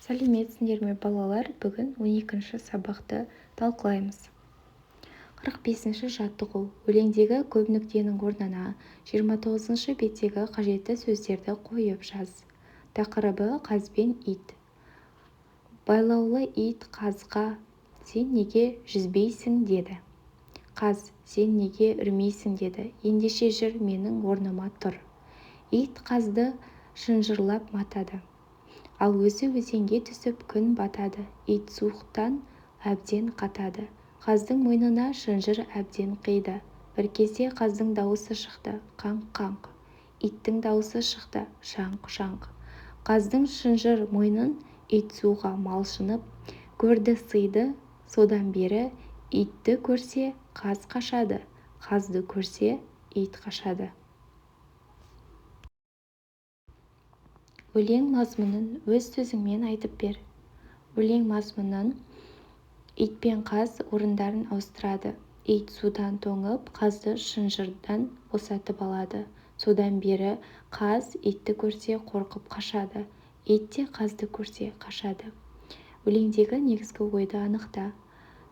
Сәлеметсіңдер ме, балалар! Бүгін 12-ші сабақты талқылаймыз. 45-ші жаттығу. Өлеңдегі көп нүктенің орнына 29-шы беттегі қажетті сөздерді қойып жаз. Тақырыбы: қаз бен ит. Байлаулы ит қазға: «Сен неге жүзбейсің?» – деді. Қаз: «Сен неге үрмейсің?» – деді. Ендеше жүр, менің орныма тұр. Ит қазды шынжырлап матады, ал өзі өзенге түсіп күн батады. Ит суықтан әбден қатады. Қаздың мойнына шынжыр әбден қиды. Бір кезде қаздың дауысы шықты: «Қаңқ-қаңқ!» Иттің дауысы шықты: «Шаңқ-шаңқ!» Қаздың шынжыр мойнын ит суға малшынып көрді сыйды. Содан бері итті көрсе, қаз қашады, қазды көрсе, ит қашады. Өлең мазмұнын өз сөзіңмен айтып бер. Өлең мазмұнын: Ит пен қаз орындарын ауыстырады. Ит судан тоңып, қазды шынжырдан босатып алады. Содан бері қаз итті көрсе, қорқып қашады, ит те қазды көрсе, қашады. Өлеңдегі негізгі ойды анықта.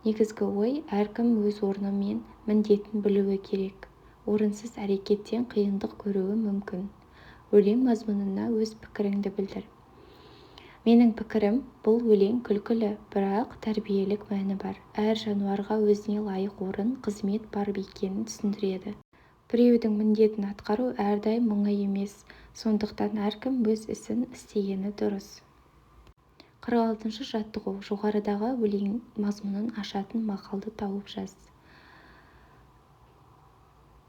Негізгі ой: әркім өз орны мен міндетін білуі керек, орынсыз әрекеттен қиындық көруі мүмкін. Өлең мазмұнына өз пікіріңді білдір. Менің пікірім: бұл өлең күлкілі, бірақ тәрбиелік мәні бар. Әр жануарға өзіне лайық орын, қызмет бар екенін түсіндіреді. Біреудің міндетін атқару әрдайым оңай емес, сондықтан әркім өз ісін істегені дұрыс. 46-шы жаттығу. Жоғарыдағы өлең мазмұнын ашатын мақалды тауып жаз.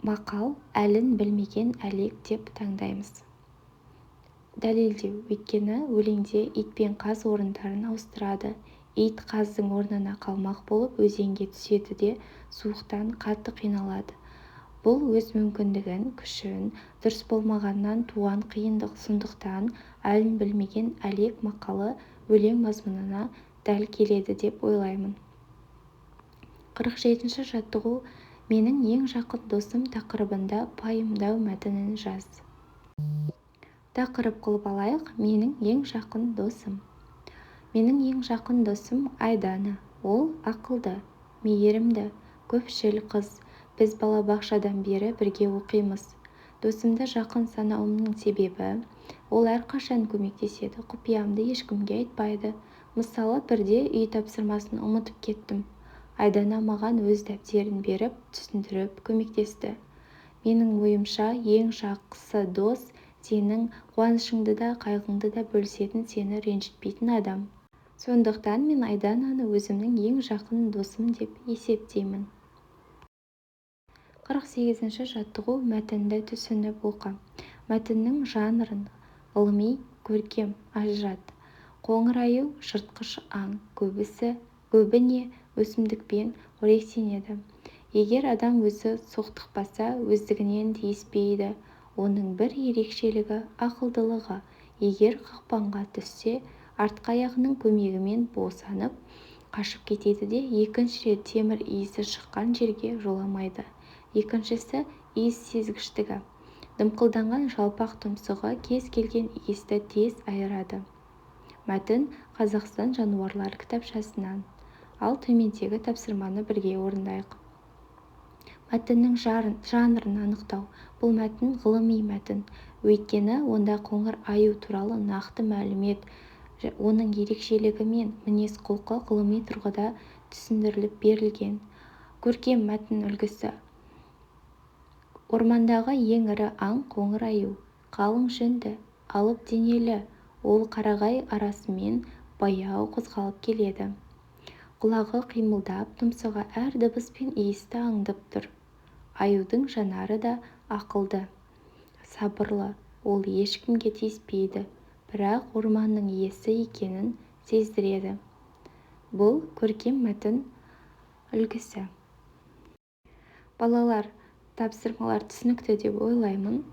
Мақал: «Әлін білмеген әлек» деп таңдаймыз. Дәлелдеу: өйткені өлеңде ит пен қаз орындарын ауыстырады. Ит қаздың орнына қалмақ болып өзенге түседі де, суықтан қатты қиналады. Бұл өз мүмкіндігін, күшін дұрыс болмағаннан туған қиындық. Сондықтан «Әлін білмеген әлек» мақалы өлең мазмұнына дәл келеді деп ойлаймын. 47-ші жаттығу. «Менің ең жақын досым» тақырыбында пайымдау мәтінін жаз. Тақырып қылып алайық: «Менің ең жақын досым». Менің ең жақын досым Айдана. Ол ақылды, мейірімді, көпшіл қыз. Біз балабақшадан бері бірге оқимыз. Досымды жақын санауымның себебі, ол әрқашан көмектеседі, құпиямды ешкімге айтпайды. Мысалы, бірде үй тапсырмасын ұмытып кеттім. Айдана маған өз дәптерін беріп, түсіндіріп, көмектесті. Менің ойымша, ең жақсы дос – сенің қуанышыңды да, қайғыңды да бөлісетін, сені ренжітпейтін адам. Сондықтан мен Айдананы өзімнің ең жақын досым деп есептеймін. 48-ші жаттығу. Мәтінді түсініп оқы. Мәтіннің жанрын ғылыми, көркем ажырат. Қоңыр аю – жыртқыш аң. Көбісі, көбіне өсімдікпен қоректенеді. Егер адам өзі соқтықпаса, өздігінен тиіспейді. Оның бір ерекшелігі – ақылдылығы. Егер қақпанға түссе, артқы аяғының көмегімен босанып, қашып кетеді де, екінші рет темір иісі шыққан жерге жоламайды. Екіншісі – иіс сезгіштігі. Дымқылданған жалпақ тұмсығы кез келген иісті тез айырады. Мәтін «Қазақстан жануарлары» кітапшасынан. Ал төмендегі тапсырманы бірге орындайық. Мәтіннің жанрын анықтау. Бұл мәтін ғылыми мәтін, өйткені онда қоңыр аю туралы нақты мәлімет, оның ерекшелігі мен мінез-құлқы ғылыми тұрғыда түсіндіріліп берілген. Көркем мәтін үлгісі. Ормандағы ең ірі аң – қоңыр аю. Қалың жүнді, алып денелі ол қарағай арасымен баяу қозғалып келеді. Құлағы қимылдап, тұмсығы әр дыбыс пен иісті аңдып тұр. Аюдың жанары да ақылды, сабырлы. Ол ешкімге тиіспейді, бірақ орманның иесі екенін сездіреді. Бұл көркем мәтін үлгісі. Балалар, тапсырмалар түсінікті деп ойлаймын.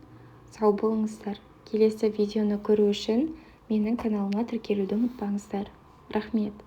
Сау болыңыздар! Келесі видеоны көру үшін менің каналыма тіркелуді ұмытпаңыздар. Рахмет!